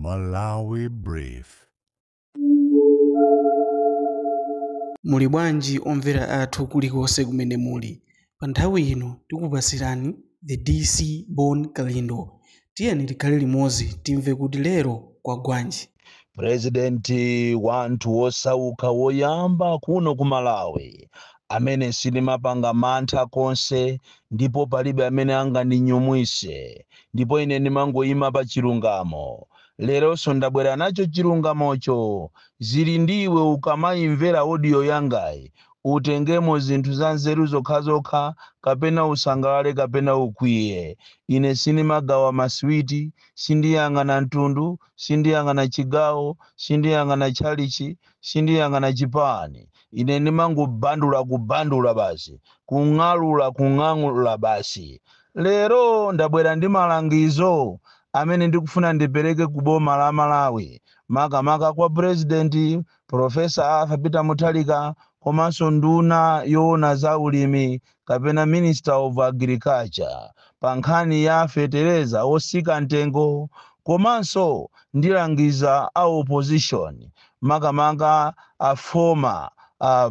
Malawi Brief. Muli bwanji omvera athu kulikonse kumene muli. Pa nthawi ino tikupasirani the DC Bon Kalindo. Tiyeni tikhale limodzi timve kuti lero kwagwanji. Purezidenti wanthu wosauka woyamba kuno ku Malawi amene sindimapanga mantha konse, ndipo palibe amene angandinyumwise, ndipo ine ndimangoyima pa chilungamo. Leronso ndabwera nacho chilungamocho. Zili ndiwe, ukamayimvera audio yangayi utengemo zinthu za nzeru zokhazokha, kapena usangalale kapena ukwiye. Ine sindimagawa maswiti, sindiyang'ana mtundu, sindiyang'ana chigawo, sindiyang'ana tchalichi, sindiyang'ana chipani. Ine ndimangobandula, kubandula basi, kung'alula, kung'alula basi. Lero ndabwera ndi malangizo amene ndikufuna ndipereke ku boma la Malawi, makamaka kwa Purezidenti Profesa Arthur Peter Mutharika komanso nduna yoona za ulimi kapena Minister of Agriculture pa nkhani ya fetereza osika mtengo. Komanso ndilangiza a opposition, makamaka a former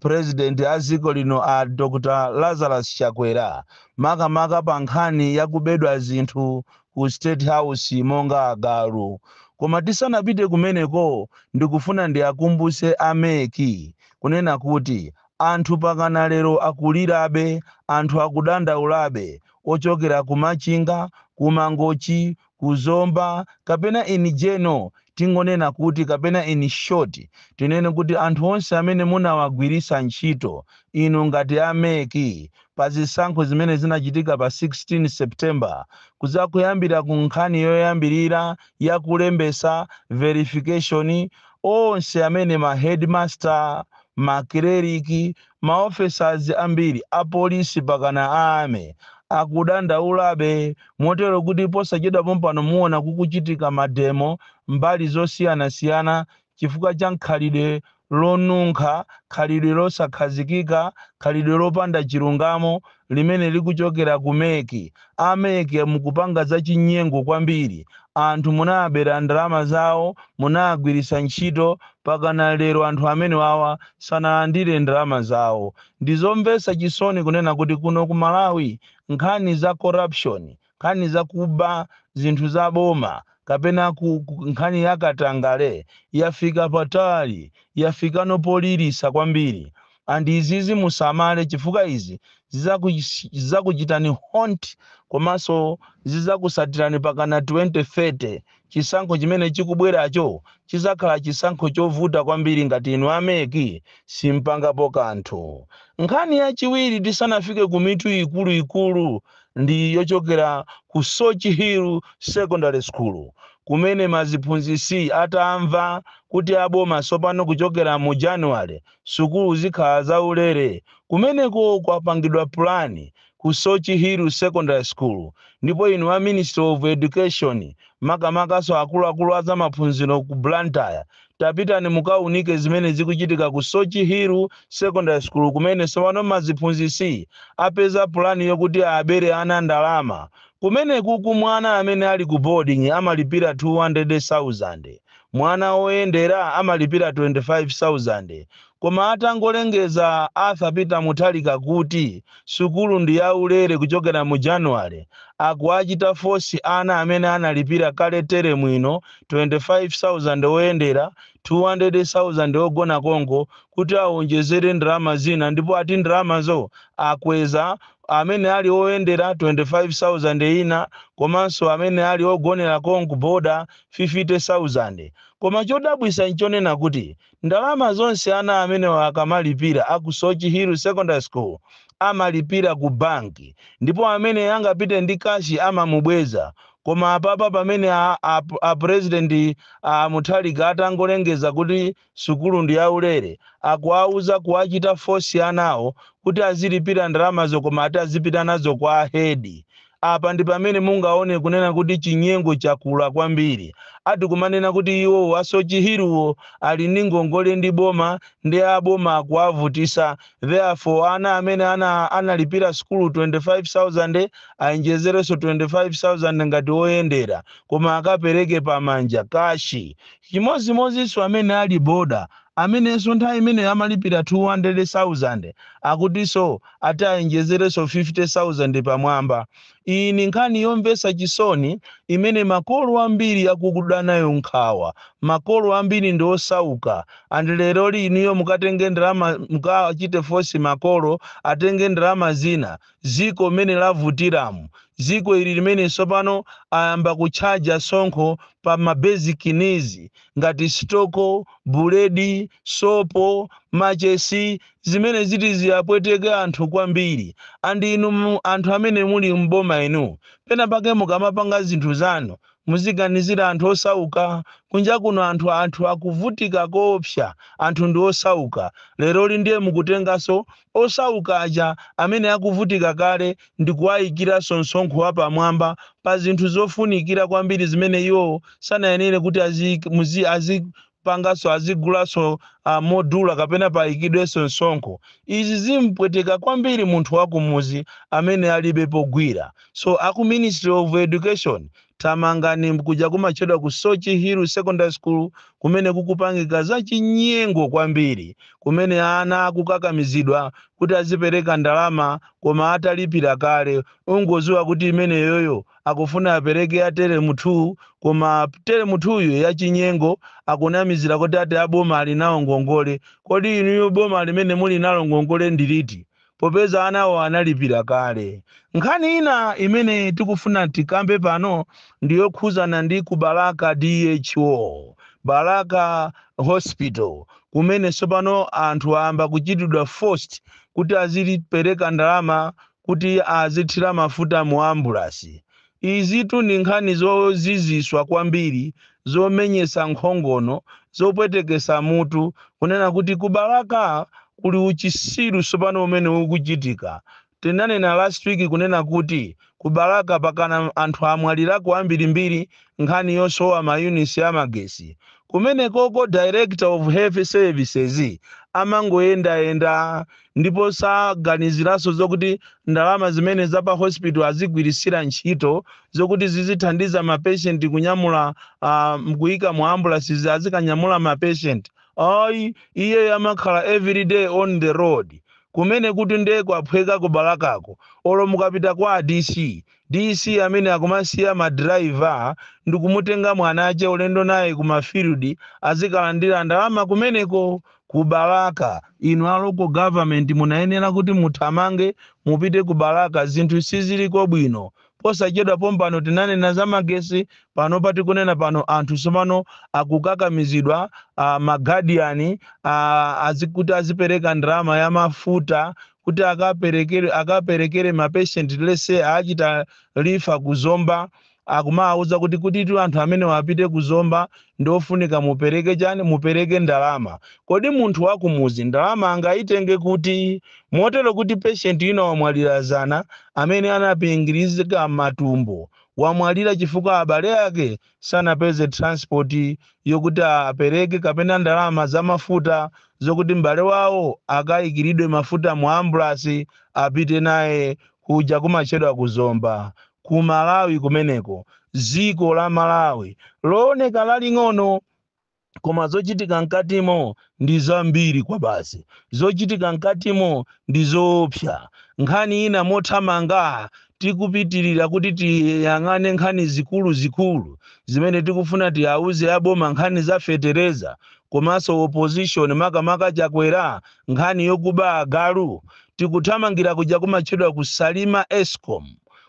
president a dziko lino a Dr Lazarus Chakwera, makamaka pa nkhani yakubedwa zinthu ku State House monga agalu. Koma tisanapite kumeneko, ndikufuna ndiakumbuse a MEC kunena kuti anthu pakana lero akulirabe, anthu akudandaulabe, ochokera ku Machinga, ku Mangochi, ku Zomba, kapena in general tingonena kuti, kapena in short tinene kuti anthu onse amene munawagwirisa ntchito inu ngati a MEC pa zisankho zimene zinachitika pa 16 September, kuzakuyambira ku nkhani yoyambirira yakulembesa, verification, onse amene ma headmaster, ma clerk, ma officers ambiri, apolisi pakana ame akudandaulabe, motero kuti posachedwa pompano muona kukuchitika mademo mbali zosiyanasiyana chifukwa cha khalidwe lonunkha, khalidwe losakhazikika, khalidwe lopanda chilungamo limene likuchokera ku MEC. A MEC mukupanga zachinyengo kwambiri. Anthu munabera ndalama zawo, munagwirisa ntchito, pakana lero anthu amene wawa sanalandire ndalama zawo. Ndizomvetsa chisoni kunena kuti kuno ku Malawi nkhani za corruption, nkhani za kuba zinthu za boma, kapena nkhani ya katangale yafika patali, yafikano polirisa kwambiri. And izizi musamale, chifukwa izi zizakuchitani haunt komanso zizakusatirani pakana 2030. Chisankho chimene chikubweracho chizakhala chisankho chovuta kwambiri ngati inu a MEC simpangapo kanthu. Nkhani yachiwiri, tisanafike ku mitu ikuluikulu, ndi yochokera ku Soche Hill Secondary School, kumene maziphunzitsi atamva kuti aboma tsopano kuchokera mu January sukulu zikhala zaulere, kumeneko kwapangidwa plan ku Soche Hill Secondary School. Ndipo inu a Ministry of Education, makamakaso akuluakulu a zamaphunziro ku Blantyre, tapitani mukaunike zimene zikuchitika ku Soche Hill Secondary School, kumene tsopano maziphunzitsi apeza pulani yokuti abere ana ndalama. Kumeneku ku mwana amene ali ku boarding amalipira 200,000, mwana woyendera amalipira 25,000. Koma atangolengeza Arthur Peter Mutharika kuti sukulu ndi yaulere kuchokera mu January, akuachita force ana amene analipira kale teremu ino 25,000 woyendera, 200,000 ogona konko, kuti awonjezere ndalama zina. Ndipo ati ndalamazo akweza, amene ali oyendera 25,000 ina, komanso amene ali ogonera konko boarder 50,000. Koma chodabwisa nchonena kuti ndalama zonse ana amene akamalipira aku Soche Hill Secondary School amalipira ku banki, ndipo amene angapite ndi cash amamubweza. Koma apapa pamene a president a Mutharika atangolengeza kuti sukulu ndi yaulere, akuauza kuachita force anawo kuti azilipira ndalamazo, koma ati azipita nazo kwa head. Apa ndi pamene mungaone kunena kuti chinyengo chakula kwambiri. Ati kumanena kuti iwo a Soche Hillwo ali ndi ngongole ndi boma, ndi aboma akuavutisa, therefore ana amene analipira sukulu 25,000 ayenjezerenso 25,000 ngati oyendera, koma akapereke pamanja, cash. Chimodzimodzinso amene ali boarder, amenenso nthawi imene amalipira 200,000, akutinso ati ayenjezerenso 50,000 pamwamba. Iyi ni nkhani yomvetsa chisoni imene makolo ambiri akukuda nayo nkhawa. Makolo ambiri ndi osauka, and lero liniyo mukatenge ndalama, mukachite force makolo atenge ndalama zina. Ziko mmene lavutiramu, ziko ili limene tsopano ayamba kutchaja sonkho pa ma basic needs ngati stoko, buledi, sopo, machesi, zimene ziti ziyapweteke anthu kwambiri. And inu anthu amene muli mboma, inu pena pake mukamapanga zinthu zanu muziganizira anthu osauka. Kunja kuno anthu akuvutika koopsa, anthu ndi osauka. Leroli ndiye mukutenganso osauka aja amene akuvutika kale ndi kuwayikiranso msonkho wapamwamba pa zinthu zofunikira kwambiri zimene iwo sanayenere kuti azipanganso, azigulanso modula kapena payikidwenso msonkho. Izi zimpweteka kwambiri munthu wakumuzi amene alibe pogwira. So aku Ministry of Education, tamangani kuja kumatchedwa ku Soche Hill Secondary School, kumene kukupangika za chinyengo kwambiri, kumene ana akukakamizidwa kuti azipereka ndalama koma atalipira kale. Ungoziwa kuti imeneyoyo akufuna apereke ya term 2, koma term 2yo yachinyengo, akunamizira kuti ati aboma ali nawo ngongole. Kodi inuyo boma limene muli nalo ngongole ndiliti, popeza anawo analipira kale? Nkhani ina imene tikufuna tikambe pano ndiyokhuzana ndi ku Balaka DHO, Balaka Hospital, kumene tsopano anthu ayamba kuchitidwa forced kuti azilipereka ndalama kuti azithira mafuta mu ambulasi. Izitu ndi nkhani zoziziswa kwambiri, zomenyesa nkhongono, zopwetekesa mutu, kunena kuti ku Balaka kuli uchisiru tsopano umene ukuchitika. Tinanena last week kunena kuti ku Balaka pakana anthu amwalirako ambirimbiri, nkhani yosowa ma units amagesi. Kumene koko Director of Health Services amangoyendayenda ndipo saganiziranso zokuti ndalama zimene za pa hospital azigwirisira ntchito zokuti zizithandiza ma patient kunyamula, kuyika mu ambulances, azikanyamula ma patient. Ayi, iye amakhala every day on the road. Kumene kuti ndiye kwaphweka ku Balakako. Olo mukapita kwa DC, DC amene akumasiya ma driver ndikumutenga mwana ache ulendo naye kuma field, azikalandira ndalama kumeneko ku Balaka. Inu a local government munayenera kuti muthamange mupite ku Balaka, zinthu siziliko bwino. Posachedwa pompano tinanena za magesi. Pano patikunena pano, anthu tsopano akukakamizidwa, ma guardian azikuti azipereka ndalama ya mafuta kuti akaperekere ma patient lese achita refer ku Zomba. Akumawuza kuti tu anthu amene wapite kuzomba ndiofunika mupereke chani? Mupereke ndalama. Kodi munthu wakumuzi ndalama angayitenge kuti? Motero kuti patient ina wamwalira zana, amene anapingirizika matumbo, wamwalira chifukwa abale ake sanapeze transport yokuti apereke kapena ndalama za mafuta zokuti m'bale wawo akayikiridwe mafuta mu ambulasi apite naye kuja kumachedwa kuzomba. Ku Malawi kumeneko, dziko la Malawi looneka laling'ono, koma zochitika mkatimo ndi zambiri kwa basi, zochitika mkatimo ndi zoopsa. Nkhani ina mothamanga, tikupitirira kuti tiyang'ane nkhani zikuluzikulu zimene tikufuna tiyauze aboma, nkhani za fetereza komanso opposition, makamaka Chakwera, nkhani yokuba agalu. Tikuthamangira kuja kumatchedwa ku Salima ESCOM,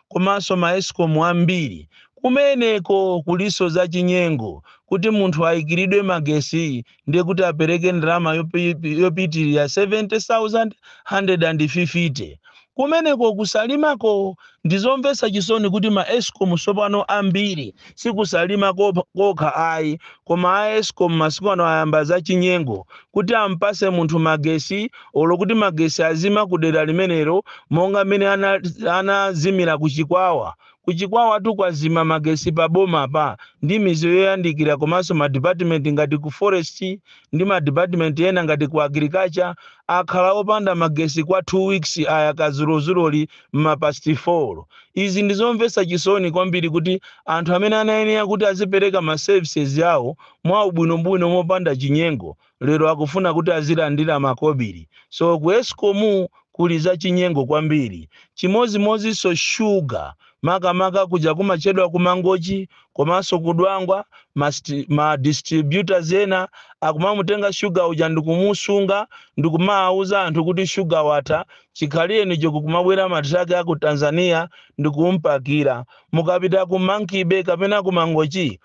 komanso ma ESCOM ambiri. Kumeneko kuliso za chinyengo, kuti munthu ayikiridwe magesi ndiye kuti apereke ndalama yopitirira 70,150. Kumeneko kusalimako ndizomvetsa chisoni kuti ma Escom sopano ambiri sikusalima kokha ayi, koma a Escom masiku ano ayamba zachinyengo kuti ampase munthu magesi, olo kuti magesi azima kudera limenelo, monga mmene anazimira kuchikwawa. Kuchikwawa tukwazima magesi paboma pa ndi mizi yoyandikira, komanso ma department ngati ku forest ndi ma department ena ngati ku agriculture akhala opanda magesi kwa 2 weeks aya kazulozuloli mma past 4. Izi ndizomvetsa chisoni kwambiri kuti anthu amene anayenera kuti azipereka ma services yawo mwa ubwinobwino mopanda chinyengo, lero akufuna kuti azilandira makobiri. So ku Escom kuli za chinyengo kwambiri. Chimozimozinso shuga, makamaka kuja kumachedwa kumangochi komanso kudwangwa, ma distributors ena akumamutenga shuga uja ndikumusunga ndikumawuza anthu kuti shuga watha, chikhaliyenicho kumabwera matraki aku Tanzania ndikumpakira. Mukapita ku Mankibe kapena ku Mangochi,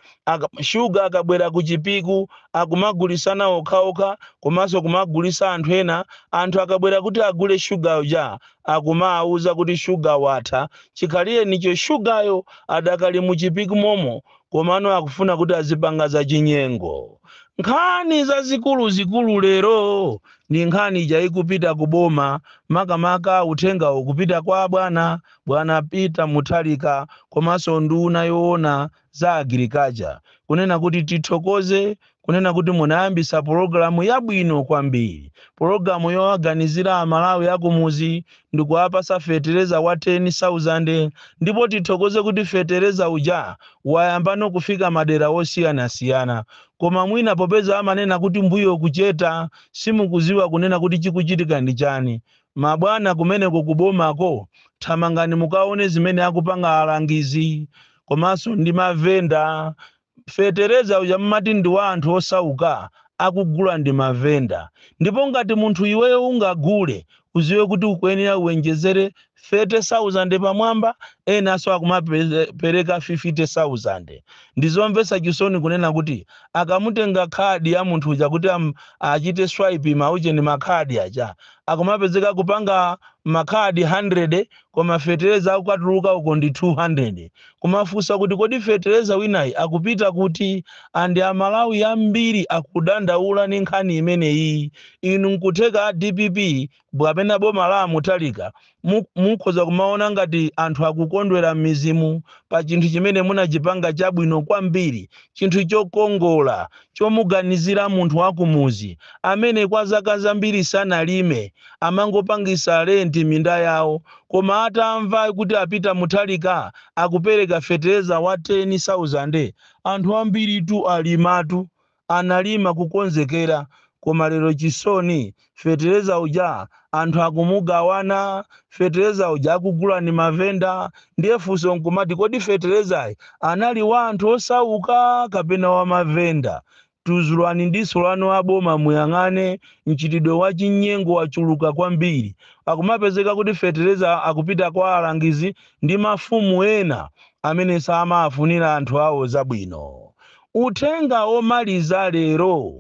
shuga akabwera ku Chipiku akumagulisana okhaokha komanso kumagulisa anthu ena. Anthu akabwera kuti agule shuga uja akumawuza kuti shuga watha, chikhaliyenicho shugayo adakali mu Chipiku momo, komano akufuna kuti azipanga za chinyengo. Nkhani zazikuluzikulu lero ndi nkhani ija ikupita kuboma, makamaka uthenga ukupita kwa bwana Peter Mutharika komanso nduna yoona za agriculture, kunena kuti tithokoze kunena kuti munayambisa pologalamu yabwino kwambiri, pologalamu yowaganizira Amalawi akumuzi ndikuwapasa fetereza wa 10,000. Ndipo tithokoze kuti fetereza uja wayambano kufika madera osiyanasiyana, koma mwina popeza amanena kuti mbuyo kucheta, simukuziwa kunena kuti chikuchitika ndi chani. Mabwana kumeneko kubomako, thamangani mukaone zimene akupanga alangizi komanso ndi mavenda. Fetereza uja mmati ndi wa anthu osauka, akugula ndi mavenda. Ndipo ngati munthu iweyo ungagule, uziwe kuti ukuyenera uwenjezere 30,000 pamwamba, enanso akumapereka 50,000. Ndizomvetsa chisoni kunena kuti akamutenga khadi ya munthu uja kuti achite swipe mauche ndi makhadi aja, akumapezeka kupanga makhadi 100, koma fetereza akukatuluka uko ndi 200. Kumafunsa kuti kodi fetereza winayi akupita kuti? Andi Amalawi ambiri akudandaula ndi nkhani imeneyi. Inu nkutheka a DPP kapena boma la Mutharika mukhoza kumaona ngati anthu akukondwera m'mizimu pa chinthu chimene munachipanga chabwino kwambiri, chinthu chokongola chomuganizira munthu wakumuzi amene kwa zaka zambiri sanalime, amangopangisa renti minda yawo, koma atamva kuti apita Mutharika akupereka fetereza wa 10,000, anthu ambiri tu alimatu, analima kukonzekera. Koma lero chisoni, fetereza uja anthu akumugawana, fetereza uja akugula ni mavenda. Ndiye funso nkumati kodi feterezayi anali wa anthu osauka kapena wa mavenda? Tuzulani diso lanu aboma, muyang'ane mchitidwe wa chinyengo wachuluka kwambiri. Akumapezeka kuti fetereza akupita kwa alangizi ndi mafumu ena amene samafunira anthu awo zabwino. Uthenga omaliza lero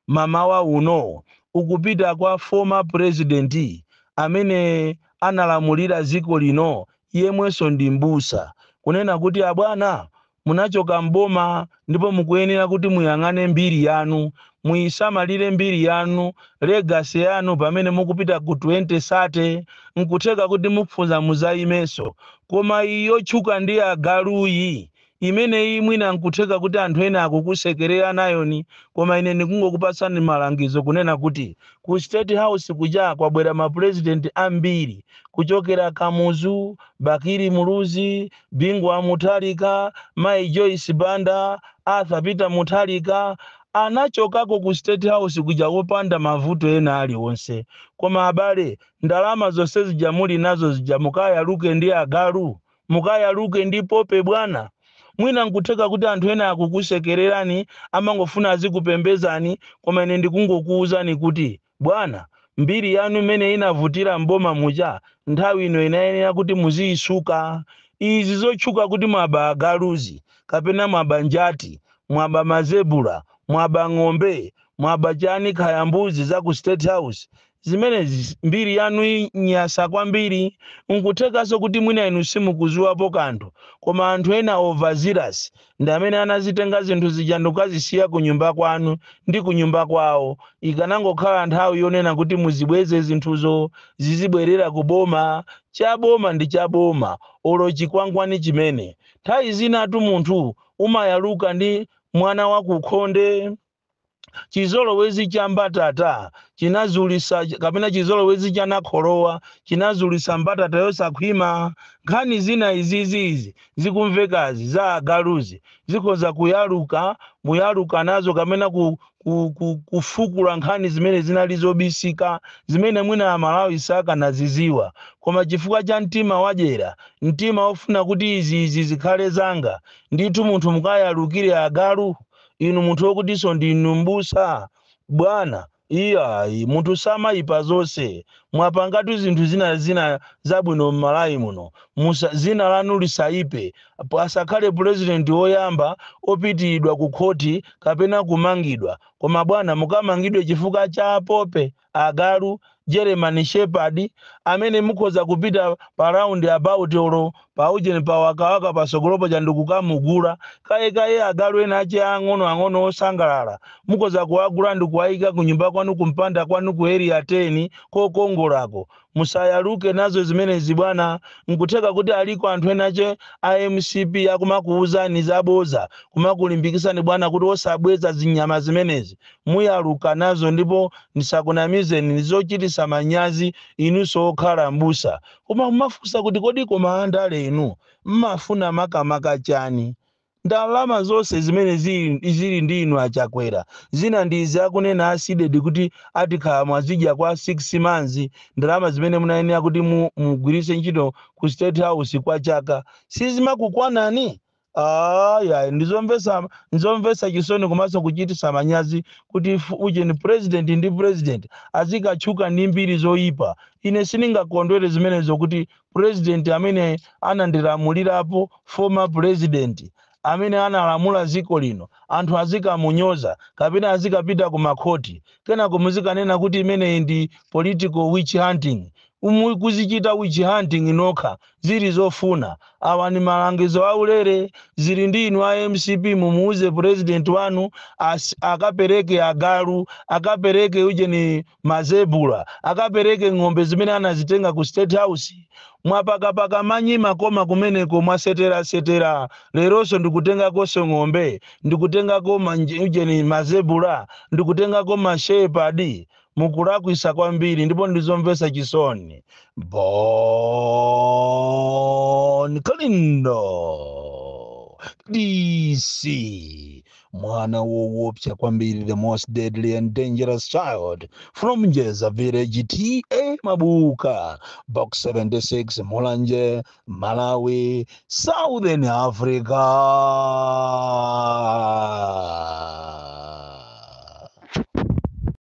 mamawa uno ukupita kwa former president amene analamulira dziko lino, yemwenso ndi mbusa, kunena kuti abwana, munachoka mboma ndipo mukuyenera kuti muyang'ane mbiri yanu, muyisamalire mbiri yanu, legacy yanu pamene mukupita ku 2030. Nkutheka kuti mukufunza muzayimenso, koma iyi yotchuka ndi agaluyi imeneyi mwina nkutheka kuti anthu ena akukusekerera nayoni, koma ine ndikungokupasani malangizo kunena kuti ku State House kuja kwabwera mapurezidenti ambiri kuchokera Kamuzu, Bakili Muluzi, Bingu wa Mutharika, Mai Joyce Banda, Arthur Peter Mutharika, anachokako ku State House kuja wopanda mavuto ena aliwonse. Koma abale, ndalama zonse zija muli nazo zija mukayaluke ndi agalu, mukayaluke ndi pope bwana. Mwina nkutheka kuti anthu ena akukusekererani, amangofuna azikupembezani, koma ine ndikungokuwuzani kuti bwana, mbiri yanu imene inavutira mboma muja, nthawi ino inayenera kuti muziyisuka. Izi zotchuka kuti mwaba agaluzi kapena mwaba njati, mwaba mazebula, mwaba ng'ombe, mwaba chani, khaya mbuzi za ku State House, Zimenezi mbiri yanu inyasa kwambiri. Nkuthekanso kuti mwina inu simukuziwapo kanthu, koma anthu ena overzealous ndi amene anazitenga zinthu zija ndikukazisiya ku nyumba kwanu ndi ku nyumba kwawo. Ikanangokhala nthawi yonena kuti muzibweze zinthuzo, zizibwerera ku boma. Chaboma ndi chaboma, olo chikwangwani chimene. Nthawi zinatu munthu umayaluka ndi mwana wa kukhonde. Chizolowezi cha mbatata chinazulisa, kapena chizolowezi cha nakholowa chinazulisa mbatata yosakhwima. Nkhani zina izizizi zikumvekazi za agaluzi zikhoza kuyaluka, muyaluka nazo, kapena kufukula nkhani zimene zinali zobisika, zimene mwina Amalawi sakanaziziwa, koma chifukwa cha mtima wadyera, mtima wofuna kuti izi zikhale zanga, ndithu munthu mukayalukire agalu inu, munthu wokutinso ndinu mbusa bwana. Iyayi, munthu samayipa zonse. Mwapangatu zinthu zina zina zabwino m'Malawi muno. Zina lanu lisayipe. Asakhale purezidenti woyamba opitiridwa ku khoti kapena kumangidwa. Koma bwana, mukamangidwe chifukwa cha apope agalu German Shepherd amene mukhoza kupita pa round about olo paujeni pawakawaka pasogolopo chandikukamugula kayekaye agalu ena ache ang'ono ang'ono osangalala, mukhoza kuwagula ndikuwayika kunyumba kwanu, kumpanda kwanu, ku Area 10 kokongolako. Musayaluke nazo zimenezi bwana. Nkutheka kuti aliko anthu ena ache a MCP akumakuuzani zaboza, kumakulimbikisani bwana kuti osabweza zinyama zimenezi. Muyaluka nazo, ndipo ndisakunamizeni, ndizochitisa manyazi inunso okhala mbusa. Koma mumafunsa kuti kodi koma andale inu mmafuna makamaka chani? Ndalama zonse zimene zili ndi inu Achakwera, zina ndi izi akunena a CDEDI kuti atikhala mwazidya kwa 6 months, ndalama zimene munayenera kuti mugwiritse ntchito ku State House kwa chaka sizimakukwanani. Aya, ndizomvesa chisoni komanso kuchitisa manyazi kuti ujeni president ndi president azikatchuka ndi mbiri zoyipa. Ine sindingakondwere zimenezo, kuti president amene anandilamulirapo, former president amene analamula dziko lino, anthu azikamunyoza kapena azikapita ku makhoti, kenako muzikanena kuti imeneyi ndi political witch hunting. Kuzichita witch hunting nokha zili zofuna. Awa ni malangizo aulere. Zili ndi inu a MCP, mumuuze president wanu akapereke agalu, akapereke ujeni mazebula, akapereke ng'ombe zimene anazitenga ku State House. Mwapakapaka manyi makoma kumeneko, mwaseterasetera. Leronso ndikutengakonso ng'ombe, ndikutengako ujeni mazebula, ndikutengako ma shepherd. Mukulakwisa kwambiri ndipo ndizomvesa chisoni. Bon Kalindo, DC, mwana woopsa kwambiri, the most deadly and dangerous child from Njeza Village, TA Mabuka, Box 76, Mulanje, Malawi, Southern Africa.